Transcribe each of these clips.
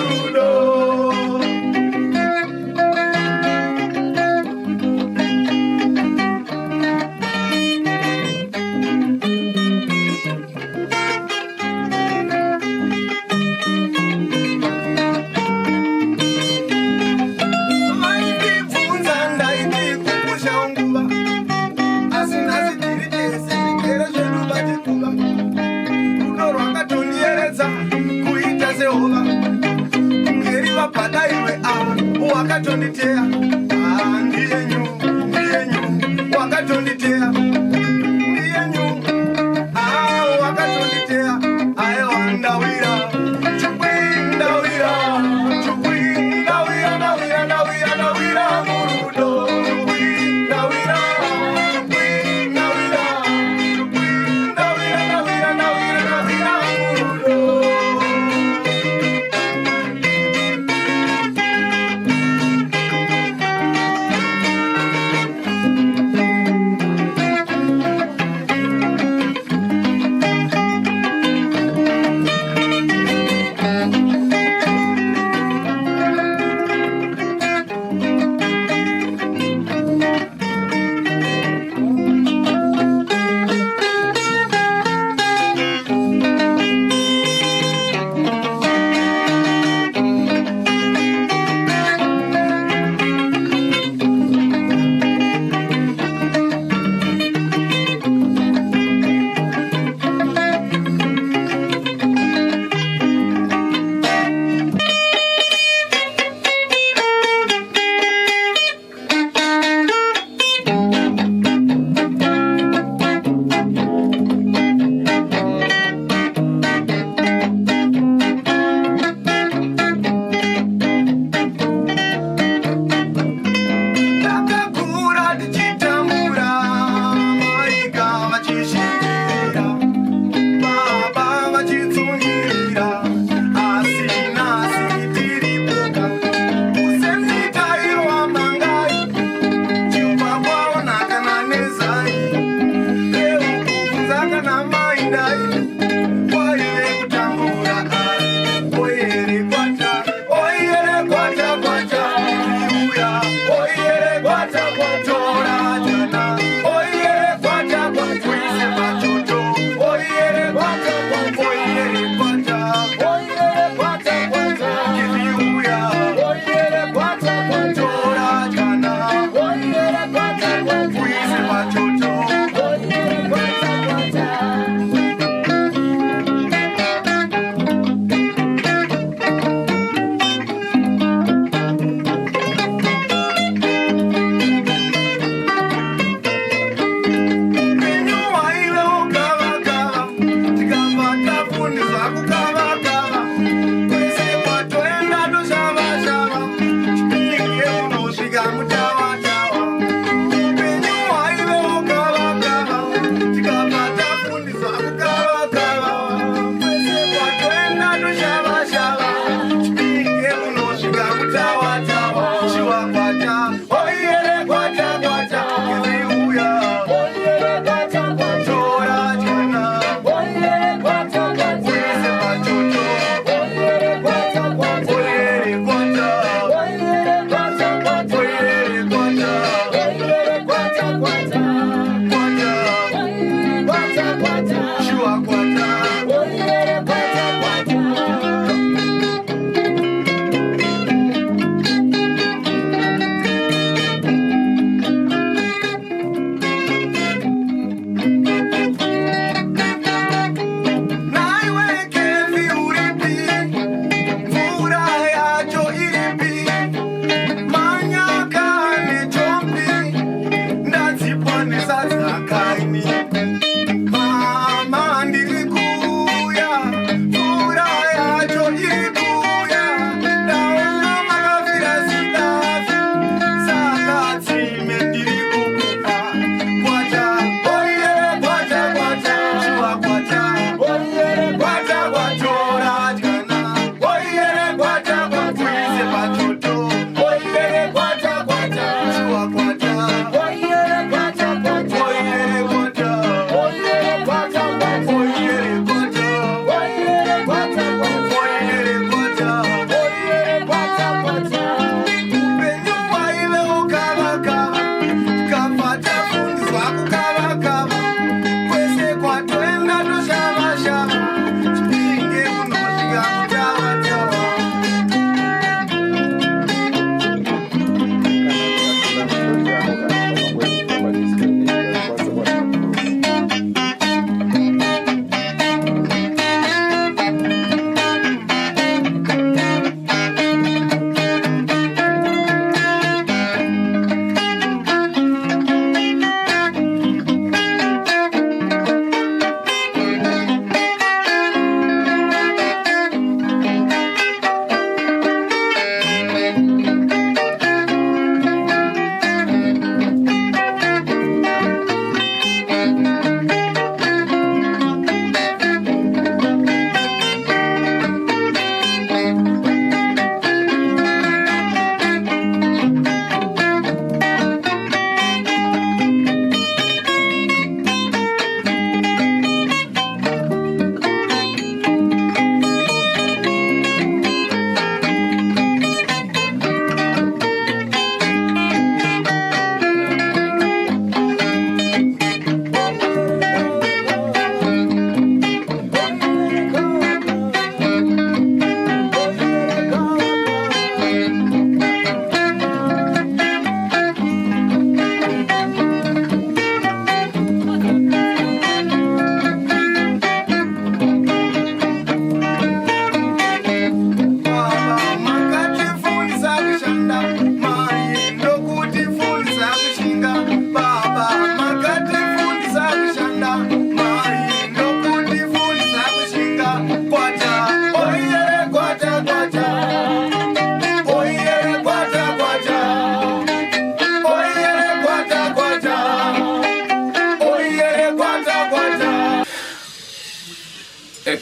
murudo. Vaindibvunza ndaiti kukusha nguva, asi nhasi tiri tese tigere zvedu pachikuva. Rudo rwakatondieredza kuita sehova, kungeri vabhadaiwe ava wakatonditeya. Ah, ndiyenyu, ndiyenyu wakatonditeya, ndiyenyu, ah, wakatonditeya. Aiwa, ndawira chukwi, ndawira chukwi, ndawira, ndawira, ndawira, ndawira murudo. Chukwi, ndawira chukwi, ndawira chukwi, ndawira, ndawira, ndawira, ndawira murudo.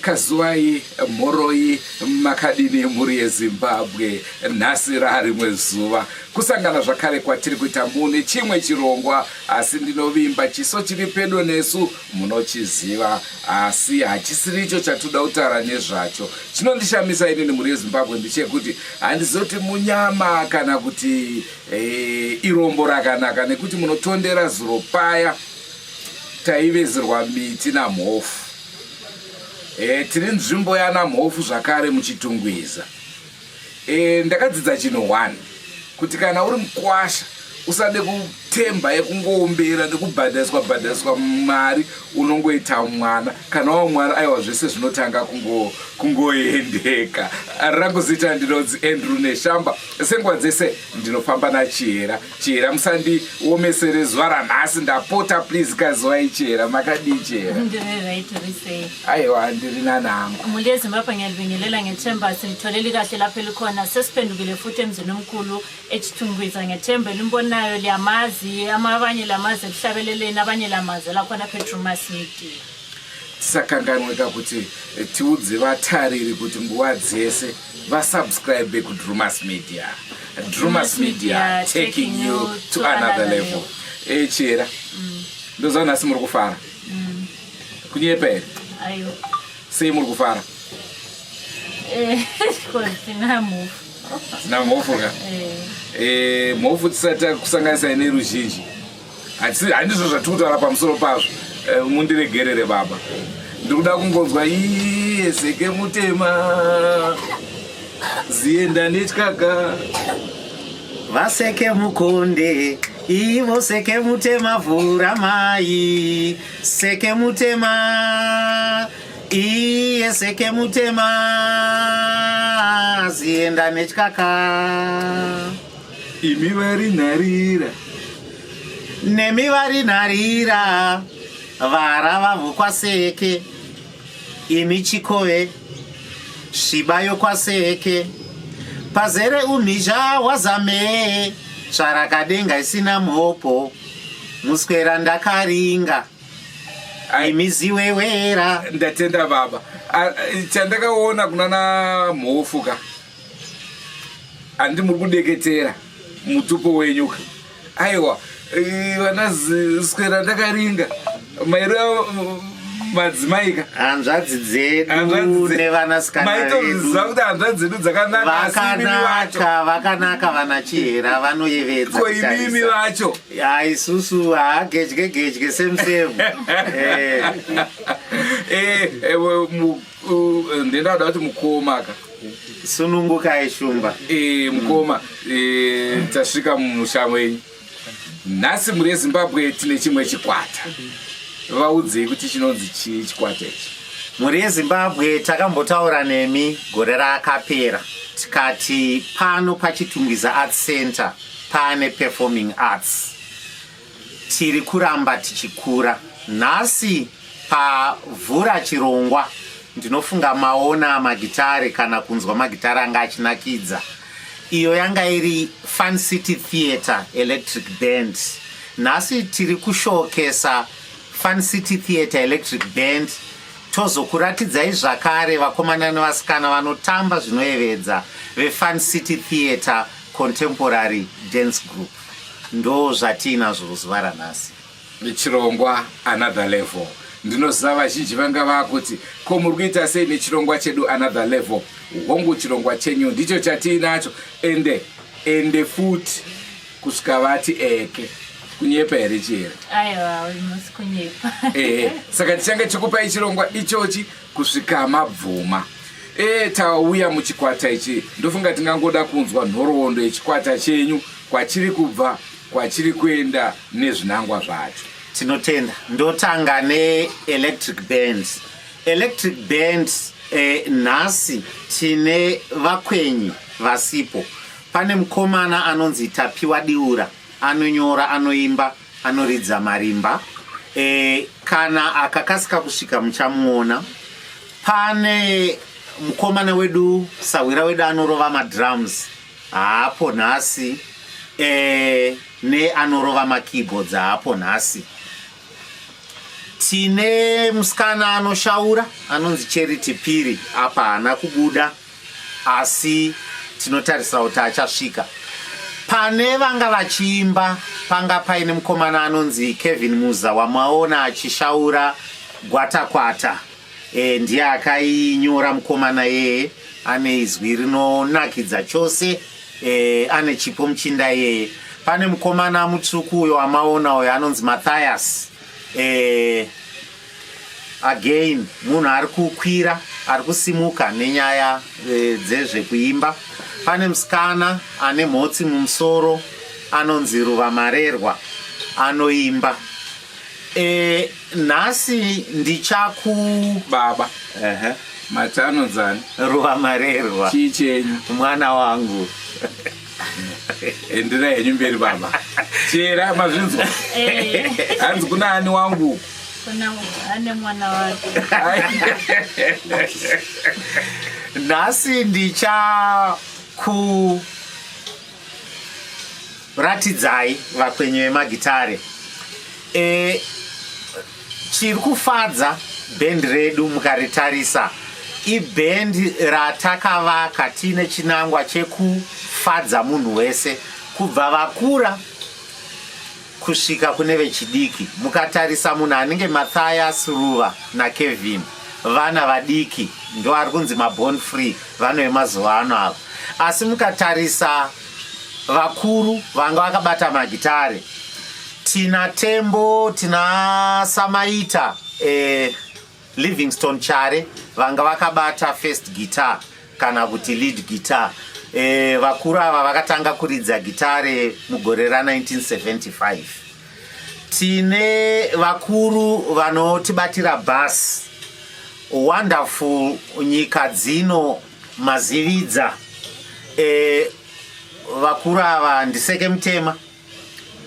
Kazuwai mhoroi makadini mhuri yeZimbabwe nhasi rarimwe zuva kusangana zvakare kwatiri kuita mune chimwe chirongwa asi ndinovimba chiso chiri pedo nesu munochiziva asi hachisiricho chatoda kutaura nezvacho chinondishamisa inini mhuri yeZimbabwe ndechekuti handizoti munyama kana kuti e, irombo rakanaka nekuti munotondera zuro paya taivezerwa miti namhofu e, tiri nzvimbo yana mhofu zvakare muchitungwiza e, ndakadzidza chinhu one kuti kana uri mukwasha usade kutemba yekungoombera nekubhadhariswa bhadhariswa mari unongoita mwana kana wava mwana aiwa zvese zvinotanga kungoendeka rangu zita ndinonzi Andrew Neshamba senguva dzese ndinofamba nachihera Chihera musandiomesere zuva ranhasi ndapota please kazivai Chihera makadii Chihera Ndiri right uri sei? Aiwa ndiri nanangu Mhuri yeZimbabwe ngiyalibingelela ngethemba silitholeli kahle lapho elikhona sesiphendukile futhi emzini omkhulu eChitungwiza ngethemba elimbonayo liyamazi abanye lamazi ekuhlabeleleni abanye lamazela khona Petrumas Media. Tisakanganweka kuti tiudze vatariri kuti nguva dzese vasubscribe kuDrumas Media. Drumas Media taking you to another level. Eh Chihera ndoziva nhasi muri kufara. Kunyepa here? Ayo. Sei muri kufara? Eh, because tina mhofu. Tina mhofu ka? Eh. Eh, mhofu tisati takusanganisai neruzhinji. Handizvo zvatiri kutaura pamusoro pazvo. Eh, mundiregerere baba. Ndiri kuda kungonzwa iye seke mutema. Zienda netyaka. Vaseke mukonde ivo seke mutema vhura mai seke mutema iye seke mutema zienda netyaka. Imi vari nharira. Nemi vari nharira vara vavhukwa seke imi chikove sviba yokwaseke pazere umhizha hwazame tsvarakadenga isina mhopo muswera ndakaringa imi ziwewera. Ndatenda baba. Chandakaona kuna na mhofu ka handi muri kudeketera mutupo wenyu ka aiwa vana swera ndakaringa mairo madzimai ka hanzvadzi dzedu nevanasikana maitoziva kuti hanzvadzi dzedu dzakanaka asi imimi vacho vakanaka vakanaka vana Chihera vanoyevedza ko imimi kutarisa. vacho Ya, isusu haagedye gedye semusemu. Eh, Eh, eh, ndenda kuda kuti mukoma ka sunungukai shumba. Mukoma tasvika mumusha wenyu nhasi mhuri yeZimbabwe tine chimwe chikwata vaudzei kuti chinonzi chii chikwata ichi. Mhuri yeZimbabwe takambotaura nemi gore rakapera tikati pano paChitungwiza Arts Center pane performing arts tiri kuramba tichikura nhasi pavhura chirongwa ndinofunga maona magitare kana kunzwa magitare anga achinakidza iyo yanga iri Fun City Theatre Electric Band nhasi tiri kushowcasa Fun City Theatre Electric Band tozokuratidzai zvakare vakomana nevasikana vanotamba zvinoyevedza veFun City Theatre Contemporary Dance Group ndo zvatiinazvo zuva ranhasi. Chirongwa Another Level ndinoziva vazhinji vanga vakuti ko muri kuita sei nechirongwa chedu Another Level hongu chirongwa chenyu ndicho chatiinacho ende ende futi kusvika vati eke kunyepa here Chihera? Aiwa, musi kunyepa. Ehe saka tichange chikupai chirongwa ichochi kusvika mabvuma. E tauya muchikwata ichi ndofunga tingangoda kunzwa nhoroondo yechikwata chenyu kwachiri kubva kwachiri kuenda nezvinangwa zvacho. Tinotenda ndotanga neElectric Band. Electric Band nhasi tine vakwenyi vasipo pane mukomana anonzi Tapiwa Diura anonyora anoimba anoridza marimba kana akakasika kusvika muchamuona pane mukomana wedu sahwira wedu anorova madrums haapo nhasi neanorova makeyboards haapo nhasi. Tine musikana anoshaura anonzi Charity Piri, apa haana kubuda asi tinotarisira kuti achasvika. Pane vanga vachiimba panga paine mukomana anonzi Kevin Muza wamaona achishaura gwatakwata. E, ndiye akainyora mukomana yeye, ane izwi rinonakidza chose e, ane chipo muchinda yeye. Pane mukomana mutsvuku uyo wamaona uyo anonzi Mathias e, again munhu ari kukwira ari kusimuka nenyaya e, dzezvekuimba. Pane musikana ane mhotsi mumusoro anonzi Ruva Marerwa anoimba. E, nhasi ndichaku baba mati anonzani? Ruva Marerwa. Chii chenyu? Mwana wangu. Enderai henyu mberi baba. Chera mazvinzwa. Hanzi kuna ani wangu? Kuna ane mwana wake. Nhasi ndichakuratidzai vakwenyu vemagitare. E, chiri kufadza bhendi redu mukaritarisa ibhendi ratakavaka tiine chinangwa chekufadza munhu wese kubva vakura kusvika kune vechidiki. Mukatarisa munhu anenge Mathias, Ruva naKevin, vana vadiki ndo ari kunzi maborn free vano vemazuva ano ava. Asi mukatarisa vakuru vanga vakabata magitare, tina Tembo, tina Samaita, Livingstone Chare vanga vakabata first guitar kana kuti lead guitar. Vakuru ava vakatanga kuridza gitare mugore ra1975. Tine vakuru vanotibatira bass, Wonderful Nyika Dzino Mazividza. Vakuru ava ndiseke mutema,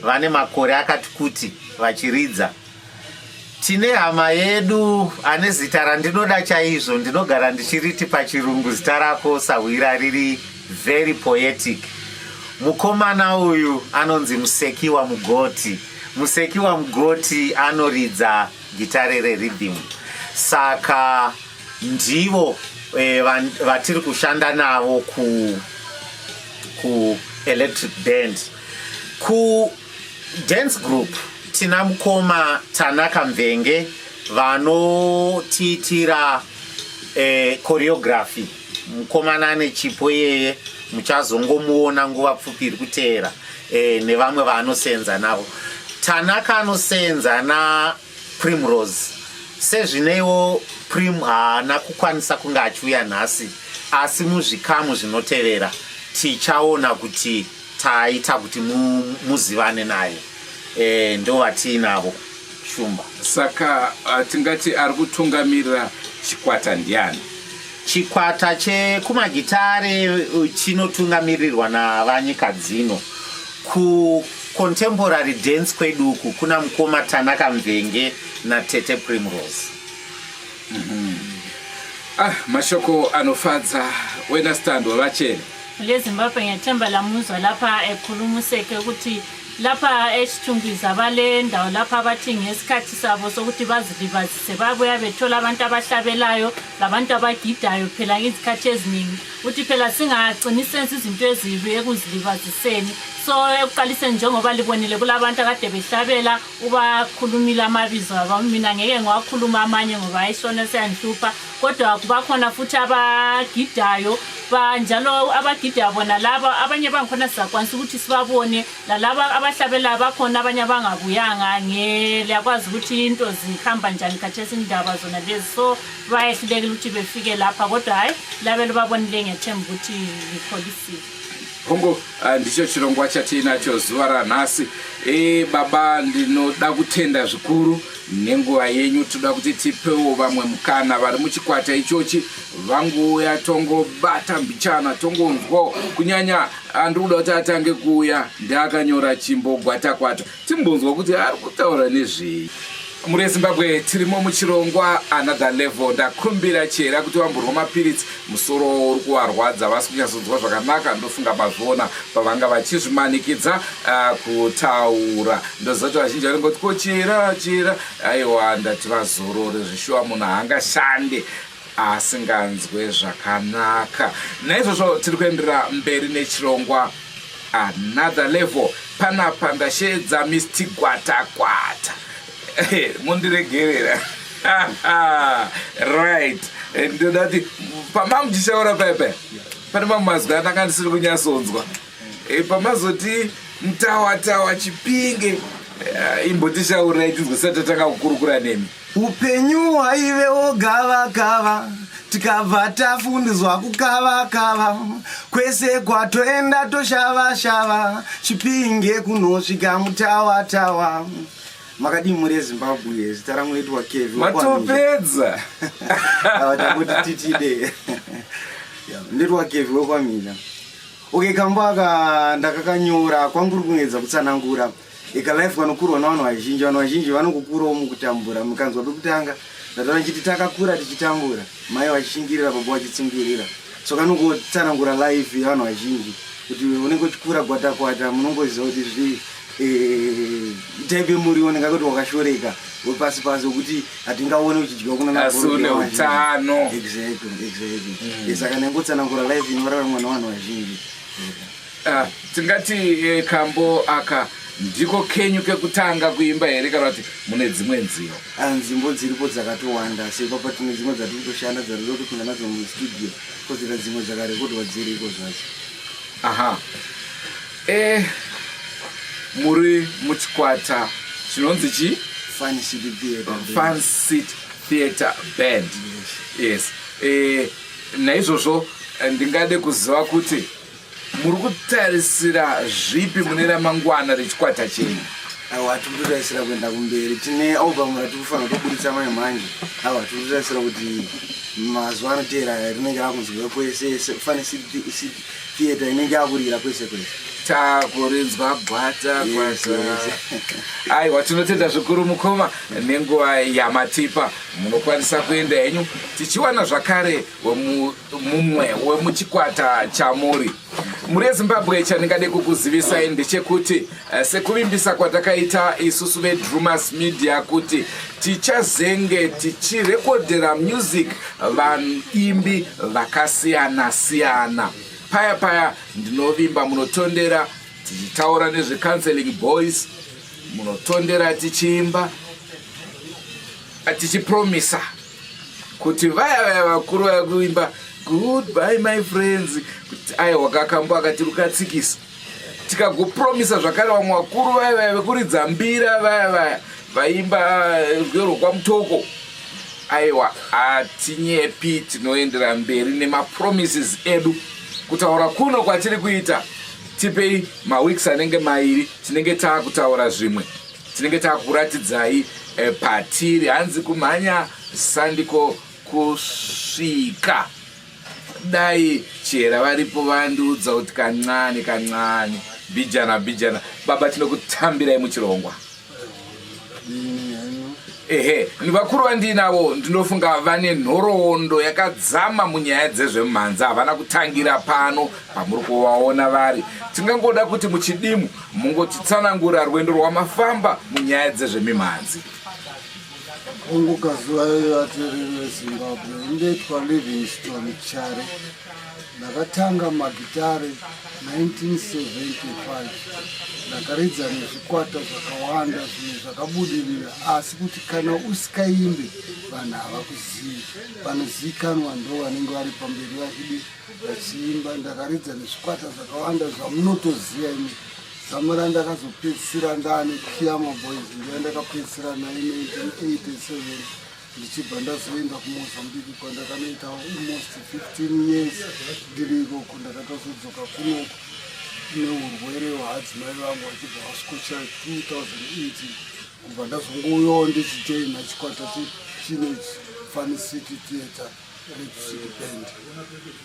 vane makore akati kuti vachiridza. Tine hama yedu ane zita randinoda chaizvo, ndinogara ndichiriti pachirungu zita rako sahwira riri very poetic. Mukomana uyu anonzi Musekiwa Mugoti. Musekiwa Mugoti anoridza gitare rerhythm. Saka ndivo vatiri kushanda navo ku electric band. Ku dance group tina mukoma Tanaka Mvenge vanotiitira choreography. Mukomana ane chipo iyeye, muchazongomuona nguva pfupi iri kuteera nevamwe vaanosenza navo. Tanaka anosenza naPrimrose. Sezvineiwo Prim haana kukwanisa kunge achiuya nhasi, asi muzvikamu zvinotevera tichaona kuti taita kuti muzivane naye. Ndo vatiinavo, Shumba. Saka tingati ari kutungamirira chikwata ndiani? Chikwata chekumagitare chinotungamirirwa naVanyika Dzino. Kucontemporary dance kweduku kuna mukoma Tanaka Mvenge natete Primrose. Ah, mashoko anofadza wena stand wavachene. LeZimbabwe, ngethemba lamuzwa lapha ekhuluma uSeke ukuthi lapha eChitungwiza bale ndawo lapha abathi ngesikhathi sabo sokuthi bazilibazise babuya bethola abantu abahlabelayo labantu abagidayo. Phela izikhathi eziningi uthi phela singagcini senza izinto ezibi ekuzilibaziseni. So ekuqaliseni, njengoba libonile, kulabantu akade behlabela, ubakhulumile amabizo abo. Mina ngeke ngiwakhuluma amanye ngoba ayishona seyanhlupha, kodwa kubakhona futhi abagidayo njalo abagidayo bona laba abanye bangikhona sizakwanisa ukuthi sibabone, lalaba abahlabelayo bakhona, abanye abangabuyanga. Liyakwazi ukuthi into zihamba njani khathesi, indaba zona lezi, so bayehlulekile ukuthi befike lapha, kodwa hhayi, labelo babonile, ngiyathemba ukuthi likholisile. Hongo, ndicho chirongwa chatiinacho zuva ranhasi. E, baba, ndinoda kutenda zvikuru nenguva yenyu. Toda kuti tipewo vamwe mukana vari muchikwata ichochi vangouya tongobata mbichana tongonzwawo. Kunyanya andiri kuda kuti atange kuuya ndeakanyora chimbo Gwatakwata, timbonzwa kuti ari kutaura nezvei. Mhuri yeZimbabwe, tirimo muchirongwa Another Level. Ndakumbira Chera kuti vamborwa mapiritsi, musoro uri kuvarwadza, vasi kunyatsonzwa zvakanaka. Ndofunga mazviona pavanga vachizvimanikidza kutaura. Ndoziva kuti vazhinji vanenge kuti ko Chera, Chera. Aiwa, ndati vazorore zvishuwa, munhu haangashande asinganzwe zvakanaka. Naizvozvo tiri kuenderera mberi nechirongwa Another Level. Panapa ndasheedza Mr Gwatakwata, mundiregerera. Right, ndoda kuti pamamuchishaura paya pane mamwe mazwi andanga ndisiri kunyatsonzwa. Pamazoti mutawatawa Chipinge, imbotishaurirai tinzwe sati tatanga kukurukura nemi. Upenyu hwaivewo gavakava, tikabva tafundiswa kukavakava kwese kwatoenda, toshavashava Chipinge kunosvika Mutawatawa. Makadii muri eZimbabwe? Zita rangu noitwa Kevi. Matopedza. Takuti titide nditwa Kevi wekwaMhizha. Okay, kambo aka ndakakanyora kwanguri kuedza kutsanangura ikalife kanokurwa navanhu vazhinji. Vanhu vazhinji vanongokurawo mukutambura. Mukanzwa pekutanga ndataura ndichiti takakura tichitambura, mai vachishingirira, baba vachitsungirira. So kanongotsanangura life yevanhu vazhinji kuti unenge uchikura gwatakwata, munongoziva kuti zvi type yemuriwo ndingakoti wakashoreka, wepasi pasi, wekuti hatingaone uchidyiwa kuna. Asi une utano. Exactly. Saka ndangotsanangura life inoraramwa navanhu vazhinji. Ah, tingati kambo aka ndiko kenyu kekutanga kuimba here, kana kuti mune dzimwe nziyo? Ah, nzimbo dziripo dzakatowanda. Sepapa tine dzimwe dzatiri kutoshanda, dzatiri kutopinda nadzo mustudio, kozoita dzimwe dzakarekodwa dziriko zvacho. Aha, muri muchikwata chinonzi chi? Fun City Theatre. Fun City Theatre Band, yes. Naizvozvo ndingade kuziva kuti muri kutarisira zvipi mune ramangwana rechikwata chenyu? Aiwa, tiri kutotarisira kuenda kumberi. Tine album ratiri kufanira kutoburitsa mai manje. Aiwa, tiri kutotarisira kuti mazuva anoteera rinenge rakunzwiwa kwese. Fun City Theatre inenge yakurira kwese kwese. Takurinzwa gwata gwata. Aiwa, tinotenda zvikuru mukoma nenguva yamatipa. Munokwanisa kuenda henyu, tichiwana zvakare mumwe wemuchikwata chamuri. Muri yeZimbabwe, chandingade kukuzivisai ndechekuti sekuvimbisa kwatakaita isusu veDrumas Media kuti tichazenge tichirekodhera music vaimbi vakasiyana siyana, paya paya ndinovimba munotondera tichitaura nezvecounseling boys, munotondera tichiimba, tichipromisa kuti vaya vaya vakuru vaya kuimba "Goodbye My Friends", kuti aiwa, kakambo akati rukatsikisa. Tikagopromisa zvakare vamwe vakuru vaya vaya vekuridza mbira, vaya vaya vaimba rwiyo rwokwamutoko. Aiwa, hatinyepi, tinoendera mberi nemapromises edu. Kutaura kuno kwatiri kuita, tipei maweeks anenge 2, tinenge taakutaura zvimwe, tinenge taakuratidzai patiri. Hanzi kumhanya sandiko kusvika. Dai Chera varipo vandiudza kuti kancane kancane, bhijana bhijana. Baba, tinokutambirai muchirongwa. Ehe, vakuru vandinavo ndinofunga vane nhoroondo yakadzama munyaya dzezvemhanza, havana kutangira pano pamuri kuvaona vari. Tingangoda kuti muchidimu mungotitsanangura rwendo rwamafamba munyaya dzezvemimhanzi. Ungukazuva vateereri veZimbabwe, indoitwa Livingstone Chare. Ndakatanga magitare 1975. Ndakaridza nezvikwata zvakawanda, zvimwe zvakabudirira, asi kuti kana usikaimbi vanhu havakuzivi. Vanozivikanwa ndo vanenge vari pamberi vachidi vachiimba. Ndakaridza nezvikwata zvakawanda zvamunotoziva imi. Zamara ndakazopedzisira ndaane Khiama Boys, ndiya ndakapedzisira nayo 1987, ndichibva ndazoenda kuMozambique kwandakanoita almost 15 years ndiri ikoko. Ndakatozodzoka kunoku neurwere hwaadzimai vangu, vachibva vasvikochaya 2008, kubva ndazongouyawo ndichijoina chikwata chinechi, Fun City Theatre Red City Band.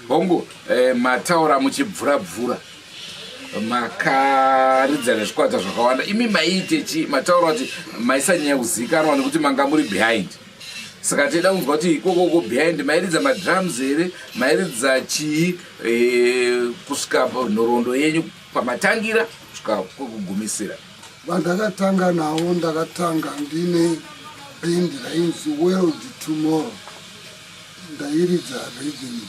Hongu, mataura muchibvura bvura. Makaridza nezvikwata zvakawanda. Imi maiite chi? Mataura kuti maisanyanya kuzivikanwa nekuti manga muri behind, saka tida kunzwa kuti ikokoko behind mairidza madrums here, mairidza chii, kusvika nhoroondo yenyu pamatangira kusvika kwekugumisira? Vandakatanga navo, ndakatanga ndine bhendi rainzi World Tomorrow. Ndairidza rhythm,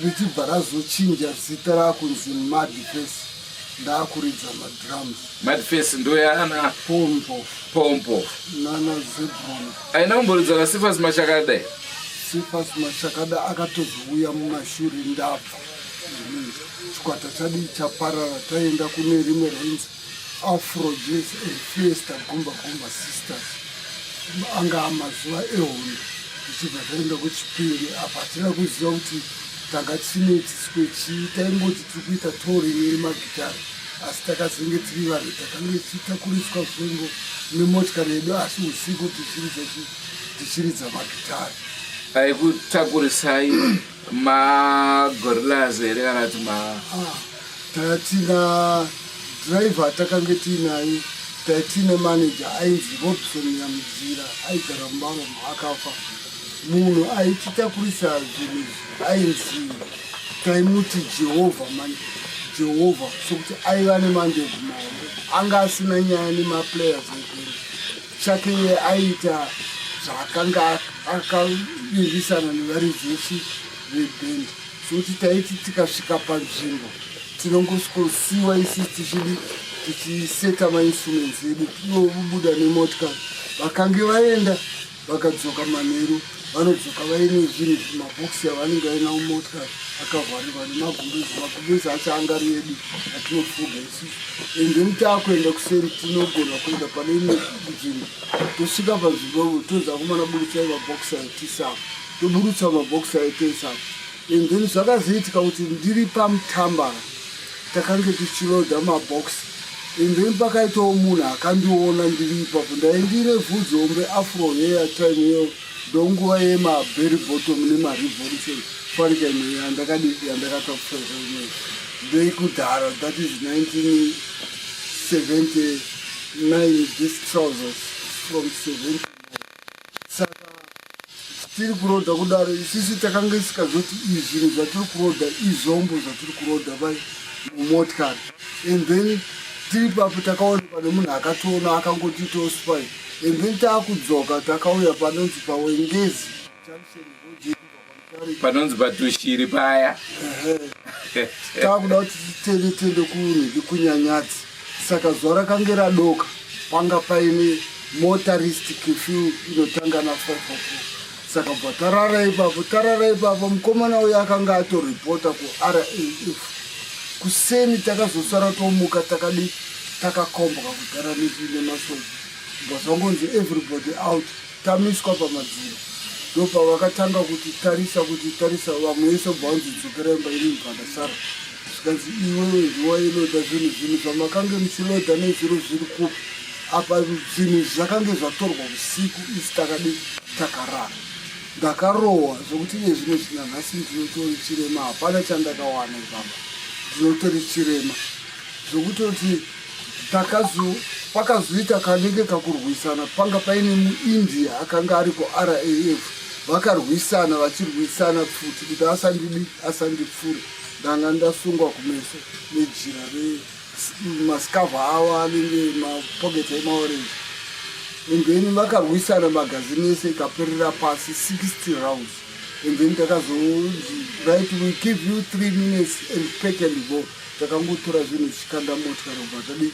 richibva razochinja zita rakunzi Madface, ndaakuridza madrums. Madface ndoyaana? Pompo. Pompo. Nana Zebron. Aina kumboridza naSifas Machakadai? Sifas Machakada akatozouya mumashure ndabva. Chikwata chadii chaparara, taenda kune rimwe rainzi Afro Jazz and Fiesta Gumba Gumba Sisters. Anga mazuva ehondo, tichibva taenda kuChipinge. Apa hatina kuziva kuti tanga tisinetsiswe chii, taingoti tiri kuita touring yemagitari, asi takazenge tiri vanhu takange tichitakuriswa zvombo nemotikari yedu, asi usiku tichiridza tichiridza magitari. Aikutakurisai magorillas here kana kuti ma Ah, tatina driver takange tiinaye, taitine manager ainzi Robson Nyamudzira, aigara muBaromo, akafa. Munhu aititakurisa zvinhu izvi ainzi, taimuti Jehovha man, Jehovha, sokuti aiva nemandebvu mahombe, anga asina nyaya nemaplayers ebhendi. Chake iye aiita zvaakanga akavimbisana nevaridzi vechi vebhendi, sokuti taiti tikasvika panzvimbo tinongosvikosiwa isi tichidi tichiseta mainstruments edu, ivo vobuda nemotikari. Vakange vaenda vakadzoka manheru, vanodzoka vaine zvinhu, mabhokisi avanenge vaina mumotikari akavharirwa nemagumbezi. Magumbezi acho anga ari edu atinofuga isusu. And then taakuenda kuseni, tinogona kuenda pane imwe nzvimbo, tosvika panzvimbo tonzi, "Akomana, burutsai mabhokisi ayo tisapo." Toburutsa mabhokisi ayo toisapo. And then zvakazoitika kuti ndiri paMutambara, takange tichiloda mabhokisi, and then pakaitawo munhu akandiona ndiri ipapo. Ndaindine vhudzi hombe, afro hair. Time iyo ndonguva yemabell bottom nemarevolution, fanika imwe yandakadi yandakatapfeka imwe ndeikudhara. That is 1979, this trousers from 79. Saka tiri kurodha kudaro, isusu takanga isikazoti izvi zvinhu zvatiri kurodha izvombo zvatiri kurodha vai mumotikari. And then tiri papo takaonekwa nemunhu akationa, akangotiitawo spy. And then taakudzoka, takauya panonzi paWengezi Junction road yedu paMutare. Panonzi paTushiri paya? Taakuda kuti titende tende kunhiki kuNyanyadzi. Saka zuva rakange radoka, panga paine motorist curfew inotanga na5 o'clock. Saka bva tarara ipapo, tarara ipapo, mukomana uyo akanga atoripota kuRAF. Kuseni takazosara tomuka takadi takakombwa kudhara nemasoja. Bva zvangonzi, "Everybody out." Tamiswa pamadziro, ndopavakatanga kuti tarisa, kuti tarisa vamwe vese. Bva vanzi, "Dzokera imba." Ini bva ndasara. Zvikanzi, "Iwewe ndiwailoda zvinhu, zvinhu zvamakange muchiloda nezviro zviri kupi apa?" Zvinhu zvakange zvatorwa usiku, isi takadi takarara. Ndakarohwa zvokuti iye zvino zvinanhasi ndinotori chirema, hapana chandakawana ipapa, ndinotori chirema zvokutoti takazo pakazoita kanenge kakurwisana. Panga paine muIndia akanga ari kuRAF, vakarwisana, vachirwisana pfuti kuti asandidi asandipfure. Ndanga ndasungwa kumeso nejira remasikavha avo anenge mapoketi emaorenji. And then vakarwisana, magazini ese ikaperera pasi, 60 rounds. And then takazonzi, "Right, we give you 3 minutes and pack and go." Takangotora zvinhu tichikanda motikari, kubva tadi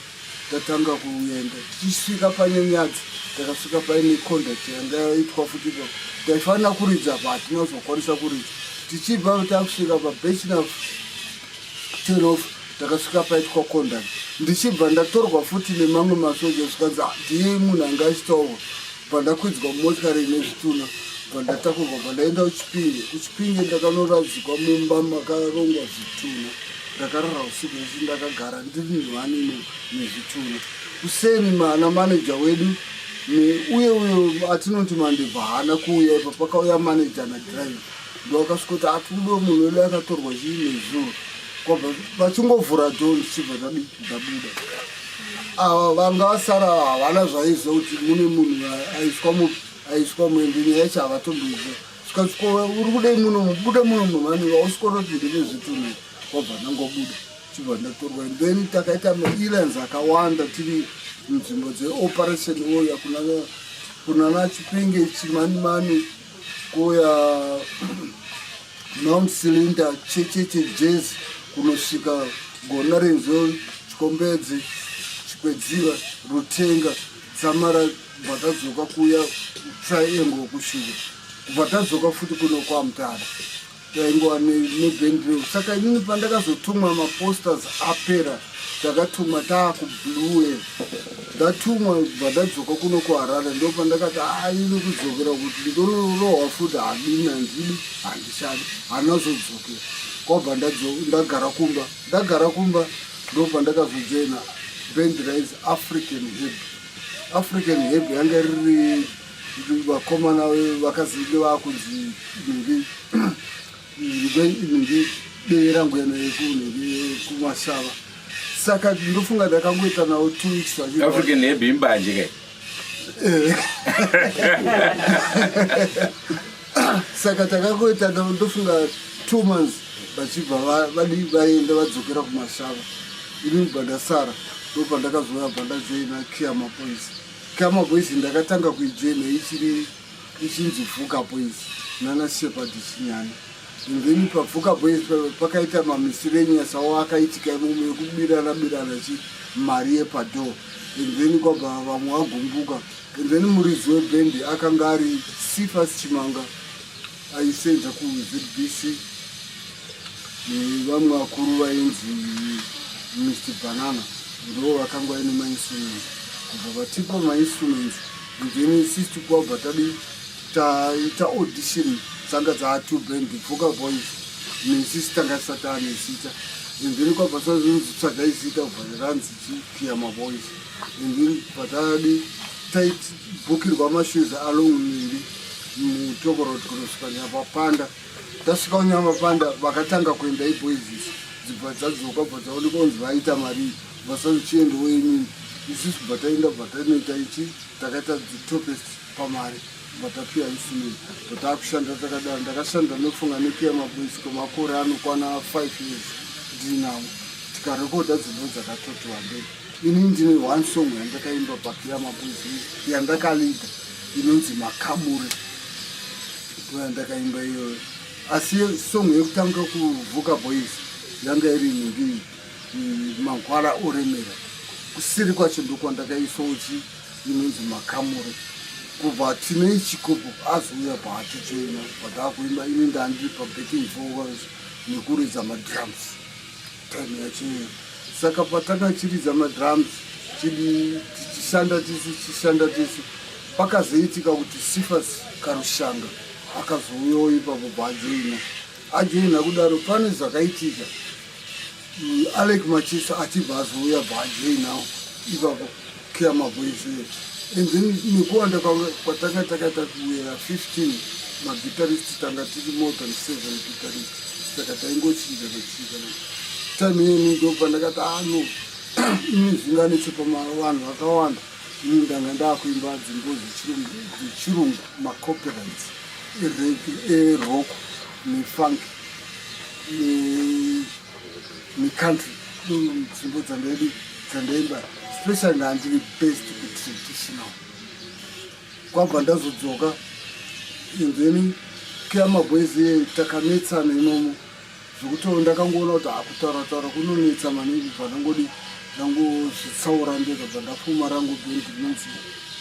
tatanga kuenda. Tichisvika paNyanyadzi, takasvika paine conduct yanga yaitwa futi ipapo, taifanira kuridza pa hatina kuzokwanisa kuridza. Tichibva takusvika paBirchenough turn-off, takasvika paitwa conduct, ndichibva ndatorwa futi nemamwe masoja. Zvikanzi, "Ah, ndiye munhu anga achitaurwa." Bva ndakwidzwa mumotikari ine zvituna, bva ndatakurwa, bva ndaenda kuChipinge. KuChipinge ndakanoradzikwa mumba makarongwa zvituna. Ndakarara usiku hwese ndakagara ndiri nhwani nezvituna. Kuseni mana maneja wedu uye uyo atinoti Mandebva haana kuuya ipa, pakauya maneja nadriver. Ndo akasvika kuti, "Atiudo munhu wedu akatorwa chii nezuro." Kwabva vachingovhura door, ndichibva ndadi ndabuda. Ava vanga vasara havana zvaiziva kuti mune munhu aiswa aiswa muende. Nyaya yacho havatomboiziva. Zvikanzi, "Ko uri kudei muno? Bude muno mani, hausikona kuti ndine zvitunhu." Kwabva ndangobuda, chibva ndatorwa. And then takaita maerrands akawanda tiri munzvimbo dzeOperation Oya, kunana Chipinge, Chimanimani, kuya Mount Selinda, Checheche, Jazz, kunosvika Gona Renzo, Chikombedzi, Chikwedziva, Rutenga, Dzamara bva tadzoka kuya Triangle kusvika kubva tadzoka futi kuno kwaMutare. Taingova nebhendreu. Saka inini pandakazotumwa, maposters apera, takatumwa taakuBlue. Ndatumwa, bva ndadzoka kuno kuHarare. Ndo pandakati, "Aini kudzokera kuti ndonorohwa futi hadini, handidi, handichadi." Hanazodzokera. Kwabva ndagara kumba. Ndagara kumba, ndo pandakazojoina band rainzi African Herb. African Herb yanga riri vakomana vakazinge vakunzi nhingi nhingi, Derangwena yekunhingi kuMashava. Saka ndofunga ndakangoita navo 2 weeks. African Herb imbanje kai? Saka takangoita navo ndofunga 2 months, vachibva vaenda, vadzokera kuMashava. Ini bva ndasara. Ndo pandakazouya, bva ndajoina Kiama Boys. Kiama Boys ndakatanga kuijoina ichiri ichinzi Vuka Boys nana Shepard Chinyana. And then paVuka Boys pakaita mamiscellaneous awo akaitika imomo ekubirana birana chi mari yepadoor. And then kwabva vamwe vagumbuka. And then muridzi webhendi akanga ari Cephas Chimanga, aisenza kuZBC, nevamwe vakuru vainzi Mr Banana, ndo vakanga vaine mainstruments. Kubva vatipa mainstruments, and then sisi kwabva tadi taita audition. Dzanga dzaa2 band, Vuka Boys nesisi tanga tisati ane zita. And then kwabva sazonzi, "Tsvagai zita." Kubva ranzi Chikiyama Boys. And then patadi taibhukirwa mashows along miri muTokorot kunosvika Nyamapanda. Tasvika kuNyamapanda, vakatanga kuenda iboys idzi dzibva dzadzoka, bva dzaonekwa kunzi vaita mari, vasachiendewo inini. Isusu bva taenda, bva tanoita ichi, takaita the topest pamari, bva tapiwa instrument, bva taakushanda takadaro. Ndakashanda nofunga neKiyama Boys kwemakore anokwana 5 years ndinavo, tikarekodha dzimbo dzakatoti wandei. Ini ndine one song yandakaimba paKiyama Boys yandakalida, inonzi "Makamure", ndo yandakaimba iyoyo. Asi song yekutanga kuVuka Boys yanga iri nhingi, "Mangwara Oremera". Kusiri kwacho ndokwandakaisawo chi inonzi "Makamure". Kubva tine Chikopo azouya paatijoina, pataakuimba. Ini ndandiri pabacking vocals nekuridza madrums time yacho iyoyo. Saka patanga chiridza madrums, chidi tichishanda tisi, tichishanda tisi, pakazoitika kuti Cephas Karushanga akazouyawo ipapo baajoina. Ajoina kudaro, pane zvakaitika. Alec Machisa achibva azouya, baajoinawo ipapo Kiama Boys. And then nekuwanda kwatanga takaita kuwera 15 maguitarist, tanga tiri more than seven guitarist. Saka taingochinjana chinjana. Time yeni ndo pandakati, "Ah, no, ini zvinganetse pamavanhu vakawanda." Ini ndanga ndakuimba dzimbo dzechirungu, macopyrights erock nefunk necountry, dzimbo dzandaidi dzandaimba. Specially ndandiri best kutraditional. Kwabva ndazodzoka. And then Kiama Boys takanetsana imomo zvokuti ndakangoona kuti hakutaura taura kunonetsa maningi. Bva ndangodi ndangozvitsaura ndega, bva ndafuma rangu bhendi rinonzi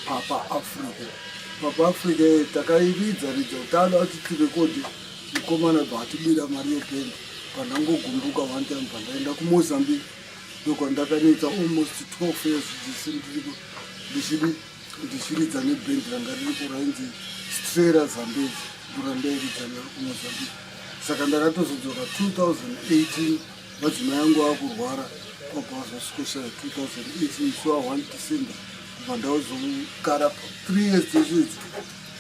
Papa Africa. Papa Africa takairidza ridza, taada kuti tirekodhe, mukomana bva atibira mari yebhendi. Pandangogumbuka one time, bva ndaenda kuMozambique, ndokwandakanoita almost 12 years ndisiri ndichidi ndichiridza nebhendi ranga riripo rainzi Strera Zambezi, ndorandairidza naro kuMozambique. Saka ndakatozodzoka 2018, madzimai angu akurwara, kwabva vazosvikoshaya 2018 musi wa1 December. Kubva ndazogara 3 years dzese idzi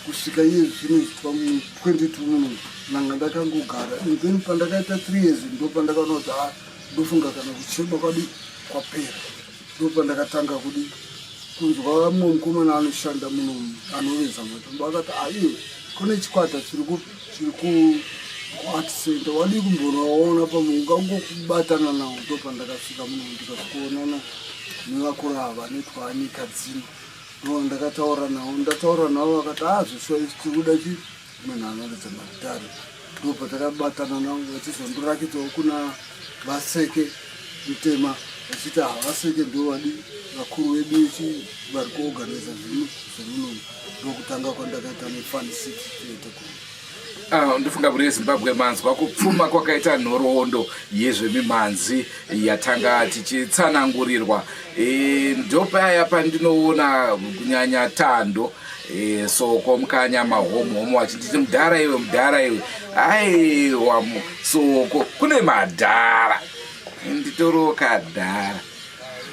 kusvika iye zvino izvi mu22 muno, nanga ndakangogara. And then pandakaita 3 years, ndo pandakaona kuti a Ndofunga kana kuchema kwadi kwapera, ndopandakatanga kudi kunzwa mumwe mukomana anoshanda muno anoveza matombo akati, aiwe, kune chikwata chiri kuart center, wadii kumbonoona pamwe ungangokubatana nawo. Ndopandakasvika muno, ndikasvikoonana nevakuru ava vanoitwa anyika dzino. Ndo ndakataura navo, ndataura navo vakati, a zveshuwa, isi tiri kuda chi munhu anoridza magitare. Ndopatakabatana navo, vachizondirakidzawo kuna Vaseke Mutema, vachiti havaseke ndo vadi vakuru vedu ichi vari kuorganiza zvinhu zvemunomu. Ndokutanga kwandakaita neFun City Theatre Group. Ah, ndofunga mhuri yeZimbabwe manzwa kupfuma kwakaita nhoroondo yezvemimhanzi yatanga tichitsanangurirwa. Ndopaya pandinoona kunyanya Tando, Soko, Mukanya, Mahomohomo achinditi, "Mudhara iwe, mudhara iwe." Aiwa, Soko, kune madhara, nditoriwo kadhara.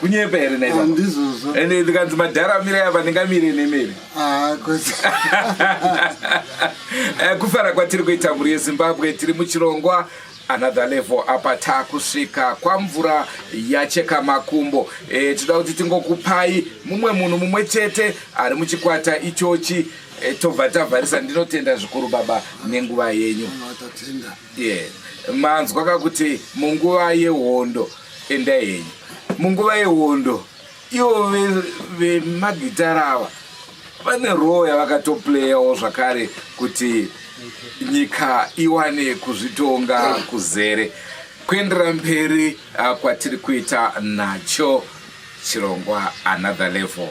Kunyepa here? Ndizvozvo. Ende ndikanzi madhara mirai apa, ndingamire nemere? Ah, kwete. Kufara kwatiri kuita, mhuri yeZimbabwe, tiri muchirongwa Another Level. Apa takusvika kwamvura yacheka makumbo. Tinoda kuti tingokupai mumwe munhu mumwe chete ari muchikwata ichochi, tobva tavharisa. Ndinotenda zvikuru, baba, nenguva yenyu. Vatatenda. Yeah. Manzwa kakuti munguva yehondo, endai henyu, munguva yehondo ivo vemagitara ava vane role yavakatoplayawo zvakare kuti nyika iwane kuzvitonga kuzere. Kuendera mberi kwatiri kuita nacho chirongwa Another Level,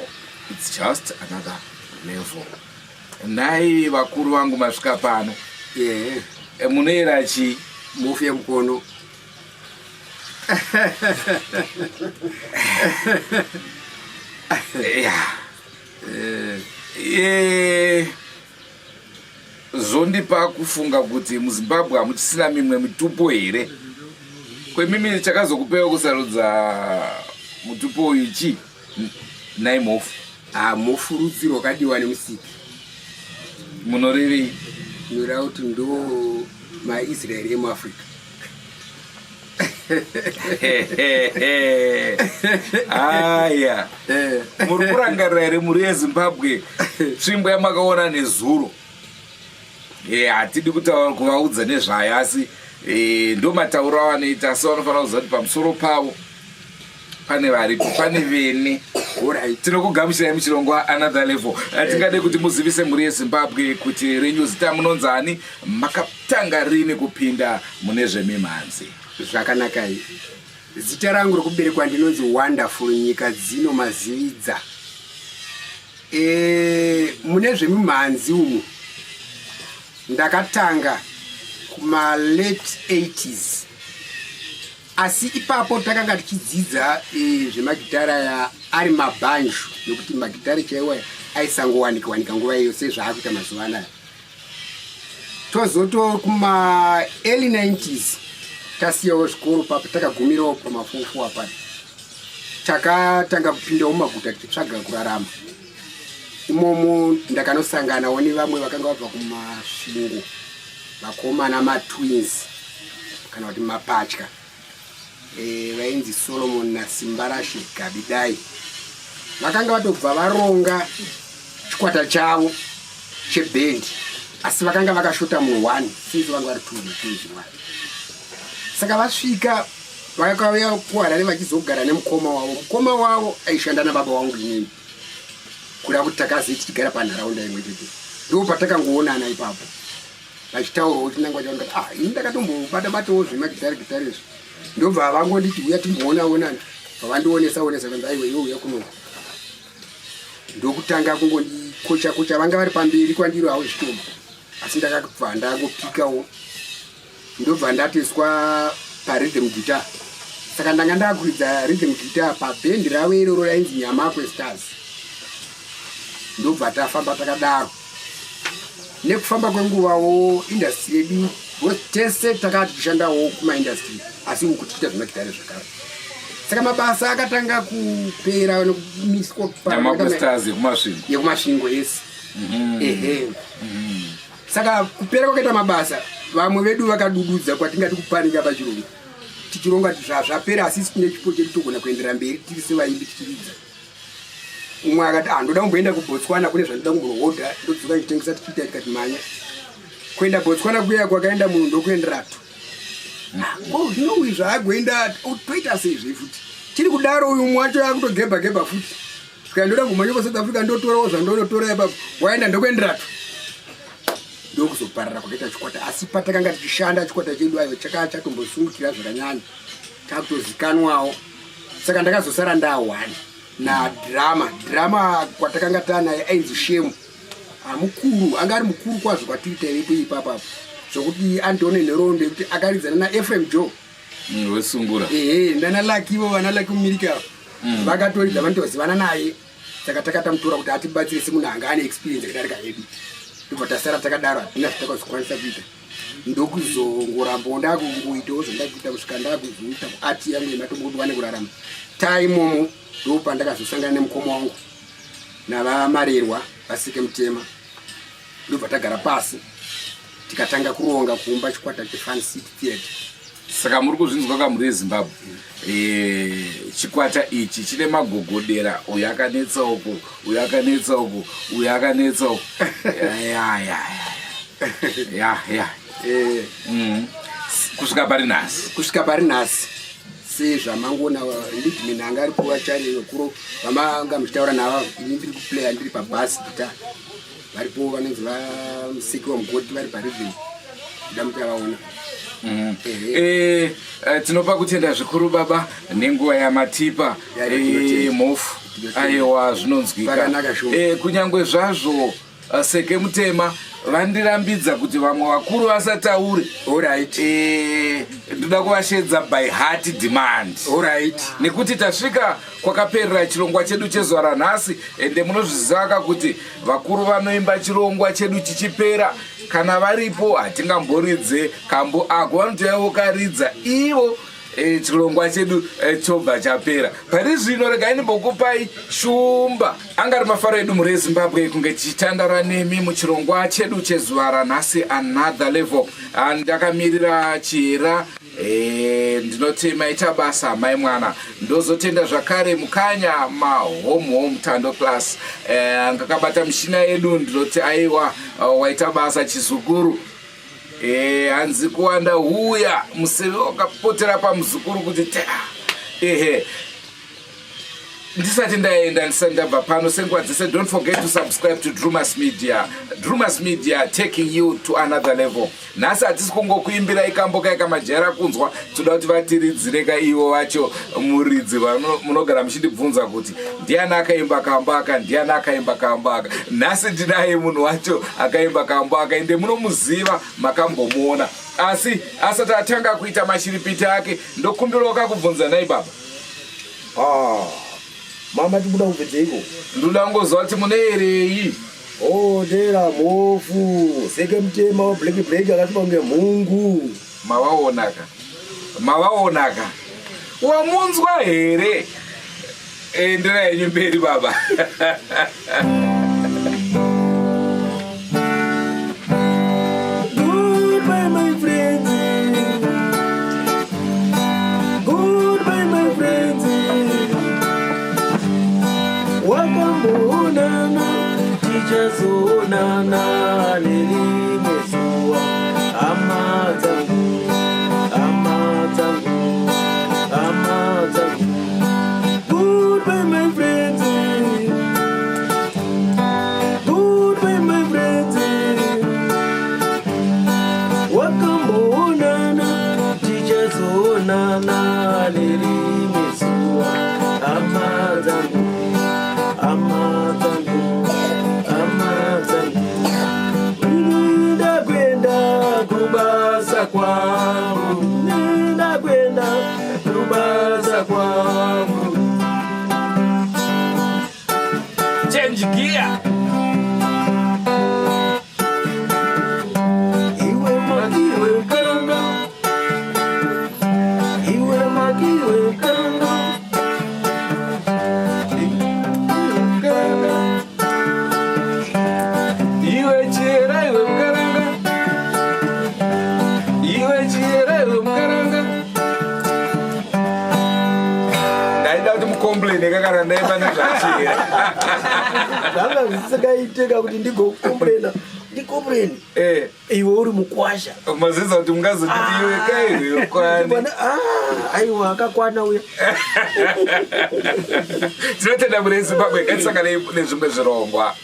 it's just another level. Nhai vakuru vangu, masvika pano. Ehe. Munoera chii? Mufi yemukono. Ya. Zvondipa kufunga kuti muZimbabwe hamuchisina mimwe mitupo here? Kwemimi chakazokupewa kusarudza mutupo uyu chii, nhai Mhofu? Ah, Mhofu rudzi rwakadiwa nemusiki. Munorevei? Noreva kuti ndo maIsraeri emuAfrica. Aya, muri kurangarira here, mhuri yeZimbabwe, tsvimbo yamakaona nezuro? Hatidi kutaura kuvaudza nezvayo, asi ndo matauro avanoita, asi vanofanira kuziva kuti pamusoro pavo pane varipo, pane vene. Tinokugamuchirai muchirongwa Another Level. Tingade kuti muzivise mhuri yeZimbabwe kuti renyu zita munonzani, makatanga rini kupinda mune zvemimhanzi? Zvakanakai. Zita rangu rokuberekwa ndinonzi Wonderful Nyika Dzino Mazividza. Mune zvemimhanzi umu ndakatanga kuma late 80s, asi ipapo takanga tichidzidza zvemagitara aya ari mabhanju, nekuti magitare chaiwo aisangowanika wanika nguva iyo sezvaakuita mazuva anaya. Tozoto kuma early 90s tasiyawo zvikoro papo, takagumirawo pamafufu apa, takatanga kupindawo mumaguta tichitsvaga kurarama. Imomo ndakanosanganawo nevamwe vakanga vabva kuMasvingo, vakomana matwins kana kuti mapatya, vainzi Solomon naSimbarashe Gabidai. Vakanga vatobva varonga chikwata chavo chebhendi, asi vakanga vakashota munhu one, since vanga vari two twins one. Saka vasvika, vakauya kuHarare vachizogara nemukoma wavo. Mukoma wavo aishanda nababa wangu inini, kuda kuti takazi tichigara panharaunda imwe chete. Ndo patakangoonana ipapo vachitaurawo chinangwa chavo. Ndikati, "Ah, ini ndakatombobata batawo zvemagitari gitari izvi." Ndobva vangonditi, "Uya timboona onana." Pavandionesa onesa, kanzi, "Aiwa, iwe uya kuno." Ndokutanga kungondikocha kocha. Vanga vari pamberi kwandiri havo zvitoma, asi ndakabva ndangopikawo, ndobva ndatoiswa parhythm guitar. Saka ndanga ndakuridza rhythm guitar pabhendi ravo iroro rainzi Nyamakwe Stars. Ndobva tafamba takadaro. Nekufamba kwenguvawo, industry yedu, because tese takati tichishandawo kumaindustry, asi uku tichiita zvemagitare zvakare. Saka mabasa akatanga kupera nekumiswa. Nyamakwe Stars yekuMasvingo? YekuMasvingo, yes. Ehe. Saka kupera kwakaita mabasa, vamwe vedu vakadududza, kwatingati kupanika pachirungu. Tichironga kuti zvapera, asi tine chipo chedu, togona kuendera mberi tiri sevaimbi tichiridza. Umwe akati, "Ah, ndoda kumboenda kuBotswana, kune zvandoda kumbohodha, ndodzoka ndichitengesa." Tichiita, tikati manya kuenda Botswana kuya kwakaenda munhu ndokuenderatu. Ko zvino uyu zvaagoenda, toita seizve futi? Tiri kudaro, uyu umwe wacho akutogebha gebha futi, saka ndoda kumhanya kuSouth Africa, ndotorawo zvandonotora ipapo. Waenda ndokuenderatu, ndokuzoparara kwakaita chikwata. Asi patakanga tichishanda, chikwata chedu ayo chaka chatombosumukira zvakanyanya, takutozikanwawo. Saka ndakazosara nda1 nadrummer. Drummer kwatakanga tanaye ainzi Shemu, amukuru, anga ari mukuru kwazvo kwatiri taivepo ipapapo, zvokuti andione nhoroondo yekuti akaridzana naEphraim Joe. Wesungura. Ehe, nana Laki ivo, vana Laki mumirika, vakatoridza, vanotozivana naye. Saka takatamutora kuti atibatsire semunhu anga ane experience yakadarika yedu. Ndobva tasara takadaro, hatina zvatakazokwanisa kuita. Ndokuzongorambawo ndakungoitawo zvandakuita kusvika ndakuzoita kuart yangu yematombo kuti wane kurarama. Taimomo ndo pandakazosangana nemukoma wangu navaMarerwa Vasike Mutema. Ndobva tagara pasi, tikatanga kuronga kuumba chikwata cheFun City Theatre. Saka muri kuzvinzwa kamuri yeZimbabwe. Chikwata ichi chine magogodera. Uyu akanetsa uku, uyu akanetsa uku, uyu akanetsa uku. Ya, ya, ya, ya. Kusvika pari nhasi. Kusvika pari nhasi, sezvamangoona, leadman anga ari kuvachari kuro vamanga muchitaura navo, ini ndiri kuplaya, ndiri pabass guitar. Varipo vanonzi vaMusiki waMugoti, vari parhythm, kuda muchavaona. Tinopa kutenda zvikuru baba nenguva yamatipa. Ya, tinotenda. Mhofu, aiwa, zvinonzwika. Zvakanaka shuwa. Kunyange zvazvo Seke Mutema vandirambidza kuti vamwe vakuru vasataure, ndoda kuvashedza by heart demand, nekuti tasvika kwakaperera chirongwa chedu chezuva ranhasi. Ende munozviziva ka kuti vakuru vanoimba chirongwa chedu chichipera. Kana varipo, hatingamboridze kambo ako, vanotouya vokaridza ivo. Chirongwa chedu chobva chapera pari zvino. Regai ndimbokupai shumba. Anga ari mafaro edu mhuri yeZimbabwe kunge tichitandara nemi muchirongwa chedu chezuva ranhasi, Another Level. Ndakamirira Chihera. Ndinoti maita basa mai mwana. Ndozotenda zvakare mukanya mahome home tando class ngakabata mishina yedu. Ndinoti aiwa, waita basa chizukuru. Hanzi kuwanda huya museve wakapotera pamuzukuru kuti ta. Ehe, ndisati ndaenda, ndisati ndabva pano, senguva dzese, don't forget to subscribe to Drumas Media. Drumas Media, taking you to another level. Nhasi hatisi kungokuimbirai kambo kai kamajaira kunzwa. Toda kuti vatiridzire ka ivo vacho muridzi. Munogara muchindibvunza kuti ndiani akaimba kambo aka, ndiani akaimba kambo aka. Nhasi ndinaye munhu wacho akaimba kambo aka, ende munomuziva, makambomuona. Asi asati atanga kuita mashiripiti ake, ndokumbirawo kakubvunza nai baba. Ah, mama, tikuda kubvedzeiko? Ndoda kungoziva kuti mune erei. Oh, ndera mhofu Seke Mutema wablack black akatiba kunge mhungu. Mavaonaka, mavaonaka, wamunzwa here? Endera henyu mberi baba. Goodbye, my friends. Goodbye, my friends. Wakamboonana, tichazoonana nerimwe zuva. Hama dzangu, hama dzangu, hama dzangu. Goodbye, my friends. Goodbye, my friends. Wakamboonana, tichazoonana nerimwe zuva. Hama dzangu, hama dzangu, hama dzangu. Ndakwenda kubasa kwangu, ndakwenda kubasa kwangu. Change gear. Iwe Makiwe Karanga, iwe Makiwe. Munokomplaine kakana ndaimba nezvachira. Zvanga zvisingaiteka kuti ndigokomplaina, ndikomplaini Eh. iwe uri mukwasha. Maziza kuti mungazonditi iwe kaiwe kwani. Ah, aiwa akakwana uya. Tinotenda mune Zimbabwe, ngatisangane nezvimwe zvirongwa.